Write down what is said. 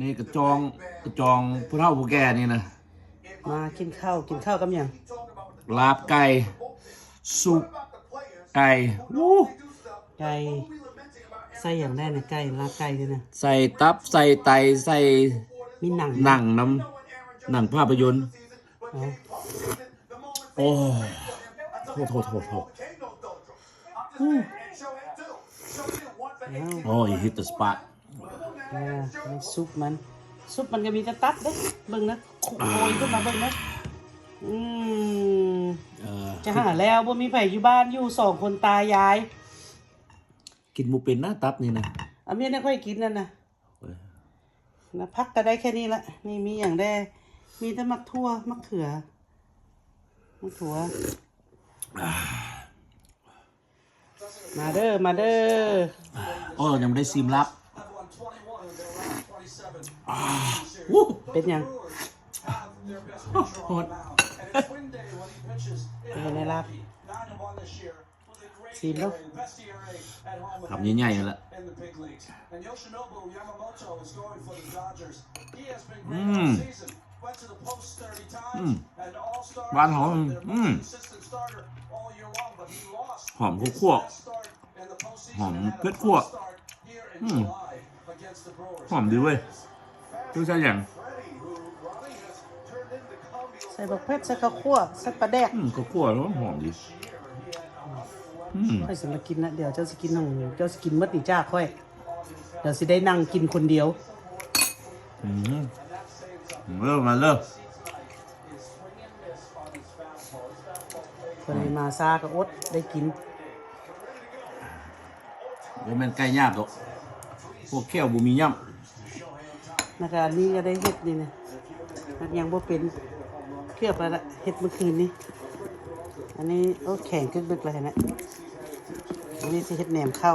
ນີ້ກະຈອງ ກະຈອງຜູ້ເຖົ້າຜູ້ແກ່ນີ້ນະ. ມາກິນເຂົ້າ ກິນເຂົ້າກັບຫຍັງ? ລາບໄກ່ ຊຸບໄກ່. ໂອ້ ໄກ່ ໃສ່ຫຍັງແດ່ນະ? ໄກ່ ລາບໄກ່ນີ້ນະ ໃສ່ຕັບ ໃສ່ໄຕ ໃສ່ ມີໜັງ ໜັງນຳ ໜັງພາບພະຍົນ. ອໍ ໂອ້ ໂທ ໂທ ໂທ ໂທ. ອືມ ອໍ it hit the spot. ອ່າ ຊຸບມັນ ຊຸບມັນກະມີແຕ່ຕັບເດ້. ເບິ່ງນະ ຄຸ ໂອ້ຍ ຂຶ້ນມາເບິ່ງນະ. ອືມ ເອີ ຈະຫາແລ້ວ ບໍ່ມີໃຜຢູ່ບ້ານ ຢູ່ສອງຄົນຕາຍາຍ. ກິນບໍ່ເປັນນະ ຕັບນີ້ນະ. ອາ ເມຍໃຫ້ຂ້ອຍກິນນັ້ນນະ. ນະ ຜັກກະໄດ້ແຄ່ນີ້ລະ. ນີ້ມີຫຍັງແດ່? ມີແຕ່ໝາກຖົ່ວ ໝາກເຂືອ ໝາກຖົ່ວ. ມາເດີ ມາເດີ. ໂອ້ ຍັງບໍ່ໄດ້ຊີມລາບ. ເປັນຫຍັງ? ຮ້ອນ. ເປັນໃດລາບ? ຊີມເບິ່ງ. ຄຳໃຫຍ່ໆ ຫັ້ນລະ. ອືມ ອືມ ຫວານຫອມ. ອືມ ຫອມຂົ້ວໆ ຫອມເຜັດຂົ້ວ. ອືມ ຫອມດີເວີຍ. ຄືໃສ່ຫຍັງ? ໃສ່ບັກເຜັດ ໃສ່ເຂົ້າຂົ້ວ ໃສ່ປາແດກ. ອືມ ເຂົ້າຂົ້ວແລ້ວຫອມດີ. ອືມ ຂ້ອຍຊິມາກິນລະ. ດຽວເຈົ້າຊິກິນຂອງ ເຈົ້າຊິກິນໝົດນີ້ຈ້າຂ້ອຍ. ດຽວຊິໄດ້ນັ່ງກິນຄົນດຽວ. ອືມ ເດີ ມາເດີ. ຜູ້ໃດມາຊ້າກະອົດໄດ້ກິນ. ບໍ່ແມ່ນໄກ່ຫຍາບດອກ ພວກແຂ້ວບໍ່ມີຫຍ້ຳ. ແລ້ວກະອັນນີ້ກະໄດ້ເຮັດນີ້ນະ ມັນຍັງບໍ່ເປັນ ເກືອບແລ້ວລະ ເຮັດມື້ຄືນນີ້. ອັນນີ້ ໂອ້ ແຂງກຶກໆ ແລ້ວຫັ້ນນະ. ອັນນີ້ຊິເຮັດແໜມເຂົ້າ.